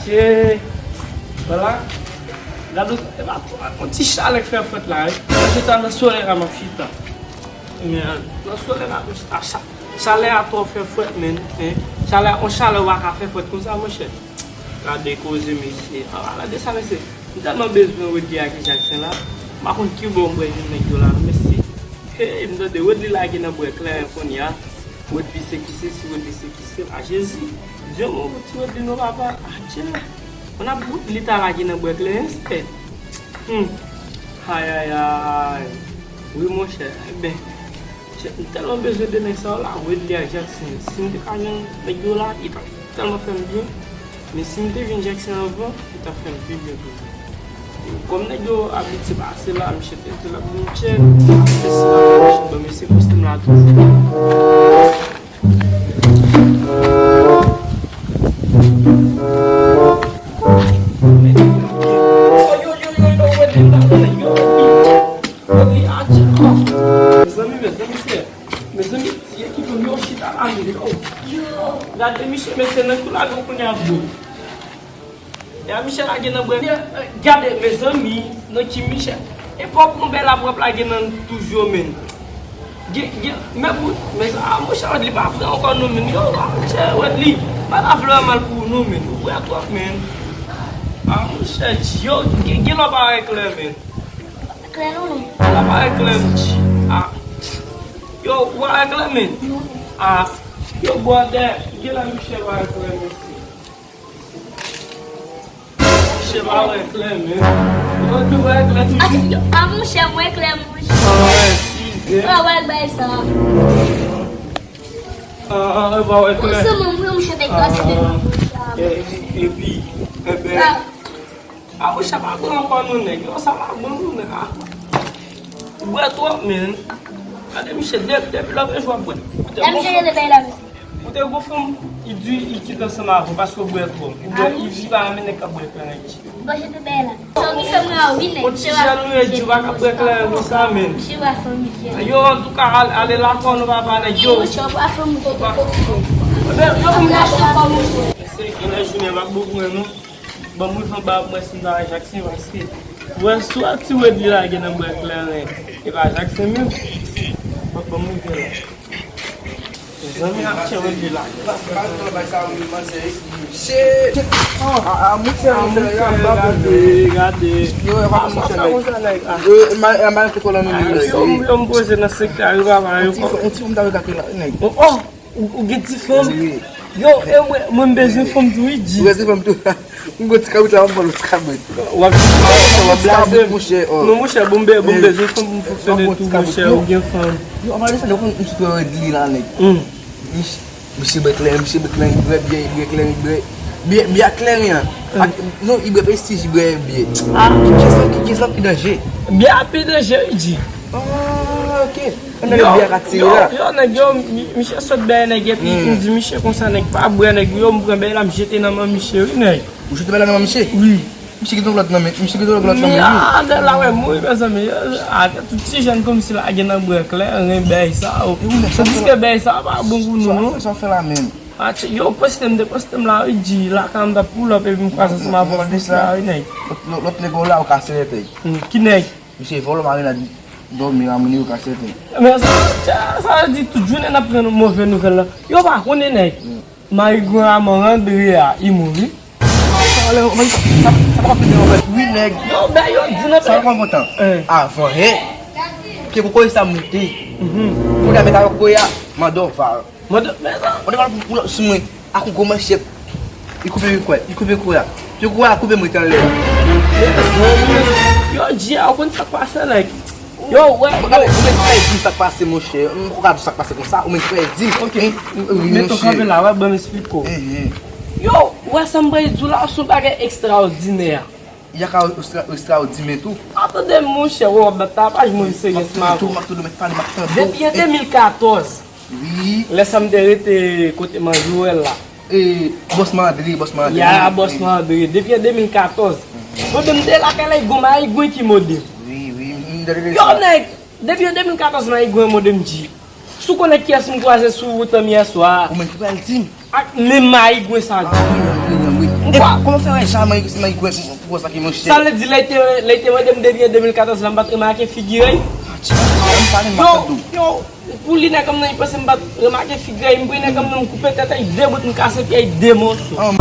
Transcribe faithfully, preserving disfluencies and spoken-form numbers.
E, vwala. Gade, e pa twò, yon ti chalè k fè fwèt la, wi. Mwen chita nan solèy la, m ap chita. Men, nan solèy la, m ap chita. Cha-, chalè a twò fè fwèt, men. Chalè a, yon chalè w pa ka fè fwèt konsa, monchè. Gade koze, mesye. A, gade sa, mesye. M tèlman bezwen Wedly ak Jackson la. M pa konn ki bò m pral jwenn nèg yo la, non, mesye. Hey, m tande Wedly lage nan bwè kleren kounye a. Wedly se ki se, si Wedly se ki se, a Jezi. Dye mwen, ti Wedly non, papa. Adje. Mwen ap gout li ta lage nan bwè kleren, se. Hmm. Ayayay. Wi, monchè. Eben, monchè, m tèlman bezwen de nèg sa yo la, Wedly ak Jackson. Si m te ka jwenn nèg yo la, li t ap tèlman fè m byen. Men si m te jwenn Jackson anvan, li t ap fè m pi byen toujou. Kòm nèg yo abitye pase la, misye te di l ap vin tchèk, mesye la, ban mesye poste m la toujou. Mezanmi, mezanmi, se, mezanmi, ti ekip yo chita la, men, oh. Gade misye, mesye, nan kou la, nou kounye a, bro. Ya misye lage nan bwè. Gade, mezanmi, nan ki misye. E pòp yon bèl ap w ap lage nan toujou, men. Gen, gen, men pou, men sa, a, monchè, Wedly pa vre ankò, non, men. Yo, a, monchè, Wedly, pa ta vle wè mal pou ou, non, men. Ou vre twòp, men. A, monchè, yo, gen, gen lè w pa wè klè, men. Klè, non, men. Lè w pa wè klè, men. A. Yo, ou pa wè klè, men. Non. A. Yo, bwòdè, gen lè misye pa wè klè, men. Monchè pa wè klè, men. Yo, tou wè klè toujou. A, a, monchè, mwen klè, monchè. A, wè, si, zen. A, wè, bay sa. A, a, pa wè klè. Monchè, mwen, mwen, monchè, bay sa. A, e, e, epi, enben. A, monchè, pa bon ankò, non, nèg. Yo, sa pa bon, non, nèg. A. Ou bwè twòp, men. Gade, misye, de-, depi lòt jou ap bwè. Lè misye rele bay la, mesye. Ou te gon fanm, li di, li kite ansanm avè w paske w bwè twòp. Ou bwè, li di pa renmen nèg k ap bwè kleren. Bon, je te bay la. Sa w ki fè mwen a wi, nèg. Yon ti jèn ou ye, di w pa ka bwè kleren konsa, men. Misye pa fanm, misye. Yo, antouka, al-, ale lakò nou, papa, nèg yo. Monchè, w pa fanm, ou te gon fanm. Yo, m gache kò, monchè. Se gen lè jounen m ap bon pou mwen, non. Ban m rive anba ap mwen si m ta wè Jackson, paske wè swa ti Wedly lage nan bwè kleren, e pa Jackson menm. Ban, ban m rive la. Zanmi ap tchè Wedly la. A, a, monchè, a, monchè, gade, gade. Yo, e pa monchè, nèg. Yo, e ma-, e ma-, yo, yo, m poze nan sektè a, yo pa, yo. On ti, on ti, on ta gate la, nèg. Oh, oh! Ou, ou gen ti fanm? Wi. Yo, e mwen, mwen m bezwen fanm tou, wi, Dji. Ou bezwen fanm tou? M gon ti kabrit la, m pran yon ti kabrit. W ap, w ap blaze. Monchè, oh. Non, monchè, bon, m be-, bon, m bezwen fanm pou m fonksyone tou, monchè, ou gen fanm. Yo, anvan de sa, yo konn m sou Wedly la, nèg. Hmm. Mich-, misye bwè kleren, misye bwè kleren, li bwè byè, li bwè kleren, li bwè byè, byè a kleren an. Ak, non, li bwè Prestige, li bwè byè. Ah. Ki, ki san, ki, ki san pi danje? Byè a pi danje, wi, Dji. Ah, ok. Yo, yo, yo, nèg yo, mi-, misye sot dèyè nèg, epi m di misye konsa, nèg pa bwè, nèg, yo, m pran bèy la, m jete nan men misye, wi, nèg. Ou jete bèy la nan men misye? Wi. Misye gen yon lòt nan men, misye gen yon lòt nan men, wi. Ah, nèg la, wè, mouri, mezanmi. Atè tout ti jèn kòmsi lage nan bwè kleren, bèy sa, o. Tandiske bèy sa pa bon pou nou, non. Sa w fè la menm? Atè, yo, poste m, te poste m la, wi, Dji, lakay m t ap pull up, epi m kwaze ansanm avè l la, wi, nèg. Lòt, lòt nèg ou la, ou kase tèt. Hmm, ki nèg? Misye vòlò mari nan dòmi a moun yo ka sèten. Men sa, sa, sa vle di tout jounen n ap pran move nouvèl la. Yo pa konnen nèg. Mayi granmoun Andre a, li mouri. Sa, sa, sa pa konfite anfèt. Wi, nèg. Yo, ben, yo di nan sa pa kontan. Avan, he. Ke pou koze sa moute. Kounye a, met avèk koze a, mande w val. Mande, men sa. Mande val pou, pou, sou mwen. Ak yon gwo manchèt. Li koupe pi kwè, li koupe kwè a. Pi kwè a koupe mwen tanlè. Yo, Dji a, ou konn sa k pase, nèg? Yo, wè, yo. Ou menm ki pral di m sa k pase, monchè. M poko ka di w sa k pase konsa, ou menm ki pral di m. Ok. Wi, mete w kanpe la, wè, ban m esplike w. Yo, wè, sa m pral di w la, se yon bagay ekstraòdinè. Y a ka ekstra-, ekstraòdinè tou. Atande, monchè, wè, w ap bat tapaj, mwen serye, m ap tande w, m ap tande w, mèt pale, m ap tande w. Depi an de mil katòz. Wi. Lè sa m te rete kote Man Joel la. E, Bòsman Andre, Bòsman Andre. Ya, Bòsman Andre. Depi an de mil katòz. Mwen menm m te lakay la, gon mayigwen ki mòde m. Wi, wi, m te rele sa. Yo, nèg, depi an de mil katòz mayigwen mòde m, Dji. Si w konnen kiyès m kwaze sou wout lan m yè swa a. Ou menm ki pral di m. Ak menm mayigwen sa, Dji. Ah, wi, wi, wi, wi. Epa, kòman fè wè Jamay, Jamay kwè pou, pou sa ki monchè? Sa vle di lè te lè te mande m depi an de mil katòz la m pa t remake figi a. Ti pa m pale m pa tande w. Yo, pou li nèg an nan li panse m pa t remake figi a, m pran nèg an nan m koupe tèt a, de bout m kase pye a, de moso. An